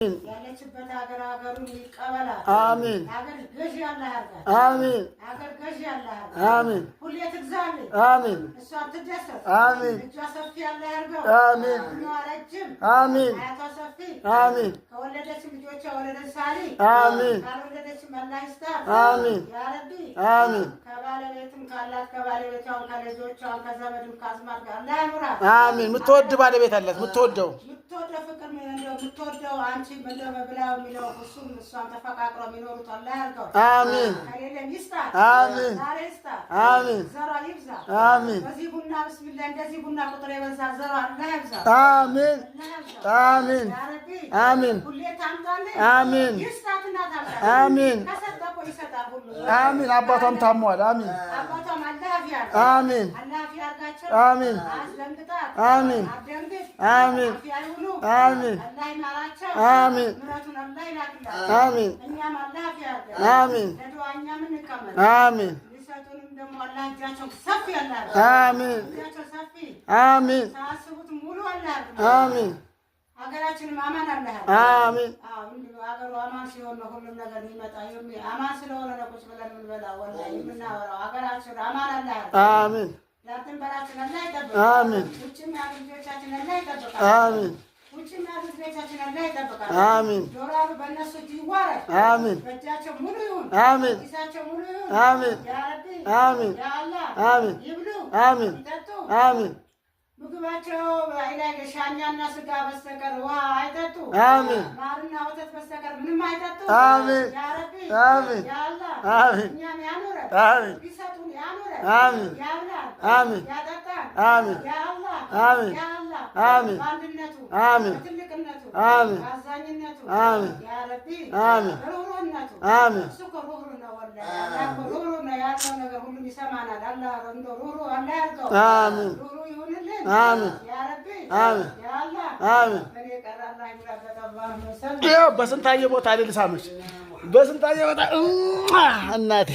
ያለችበት ሀገር ሀገሩን ይቀበላል። አሚን። ሀገር ገዥ ያለ ያርጋት። አሚን። ሀገር ገዥ ያለ ያርጋት። አሚን። ሁሌ ትግዛልኝ። አሚን። እሷ ትደሰት። አሚን። እጇ ሰፊ ያለ ያርገው። አሚን። እድሜዋ ረጅም። አሚን። አያቷ ሰፊ። አሚን። ከወለደች ልጆቿ ወለደች ሳሊ። አሚን። ካልወለደች አላህ ይስጣት። አሚን። ያ ረቢ። አሚን። ከባለቤትም ካላት ከባለቤቷም ከልጆቿም ከዘመድም ከአዝማድ ጋር አላህ ያኑራት። አሚን። የምትወድ ባለቤት አላት፣ የምትወደው። የምትወደው ፍቅር እንደው የምትወደው አንቺ እንደው ብላ የሚለው እሱም እሷም ተፈቃቅረው የሚኖሩት አላህ ያርገው። አሚን። ከሌለም ይስጣት። አሚን። ዛሬ ይስጣት። አሚን። ዘሯ ይብዛ። አሚን። በዚህ ቡና ብስሚላ እንደዚህ ቡና ቁጥር የበዛ ዘሯ አላህ ያብዛ። አሚን። አላህ ያብዛ። አሚን። ያ ረቢ። አሚን። ሁሌ ታምጣልኝ። አሚን። ይስጣትና ታምጣልኝ። አሚን። ከሰጠ እኮ ይሰጣል ሁሉ። አሚን። አባቷም ታሟል። አሚን። አባቷም አላህ ያፍያል። አሚን። አላህ ያርጋቸው። አሚን። አስደንግጣት። አሚን። አትደንግጥ። አሚን። አፊያ ይሁኑ። አሚን። አላህ ይማራቸው። አሚን። ምሕረቱን አላህ ይላክላቸው። አሚን። እኛም አላህ ያርገን። አሚን። ለዱዓ እኛም እንቀመጥ። አሚን። ሊሰጡንም ደግሞ አላህ እጃቸው ሰፊ አላህ ያርገው። አሚን። እጃቸው ሰፊ አሚን። ሳያስቡት ሙሉ አላህ ያርገው። አሚን። ሀገራችንም አማን አላህ ያርገው። አሚን። አዎ፣ እንዲሁ ሀገሩ አማን ሲሆን ነው ሁሉም ነገር የሚመጣ። አማን ስለሆነ ነው ቁጭ ብለን የምንበላው ወላሂ የምናወራው። ሀገራችን አማን አላህ ያርገው። አሚን። ዳር ድንበራችን አላህ ይጠብቅ። አሚን። ውጭም ያሉ ልጆቻችን አላህ ይጠብቃል። አሚን። ውጭም ያሉ ልጆቻችን አላህ ይጠብቃል። አሚን። ዶላሩ በእነሱ እጅ ይዋረድ። አሚን። በእጃቸው ሙሉ ይሁን። አሚን። ኪሳቸው ሙሉ ይሁን። አሚን። ያ ረቢ። አሚን። ያ አላህ። አሚን። ይብሉ። አሚን። ይጠጡ። አሚን። ምግባቸው ላይ ሻኛና ስጋ በስተቀር ውሃ አይጠጡ። አሚን። ማርና ወተት በስተቀር ምንም አይጠጡ። አሚን። ያ ረቢ። አሚን። ያ አላህ። አሚን። እኛም ያኑረን። አሚን። ቢሰጡን ያኑረን። አሚን። ያብላን። አሚን። ያጠጣን። አሚን። ያ አላህ። አሚን። ያ አላህ። አሚን። በአንድነቱ፣ አሚን። በትልቅነቱ፣ አሚን። በአዛኝነቱ፣ አሚን። ያ ረቢ፣ አሚን። በሩህሩህነቱ። አሚን። እሱ እኮ ሩህሩህ ነው። ወላሂ አላህ እኮ ሩህሩህ ነው። ያለው ነገር ሁሉም ይሰማናል። አላህ እንደው ሩህሩህ አላህ ያድርገው። አሚን። ሩህሩህ ይሁንልን። አሚን። ያ ረቢ። አሚን። ያ አላህ። አሚን። እኔ ቀረ አላህ ይሙላበት። አላሁመ ሰሊ። ይኸው በስንታየ ቦታ አይደል ሳመች፣ በስንታየ ቦታ እናቴ።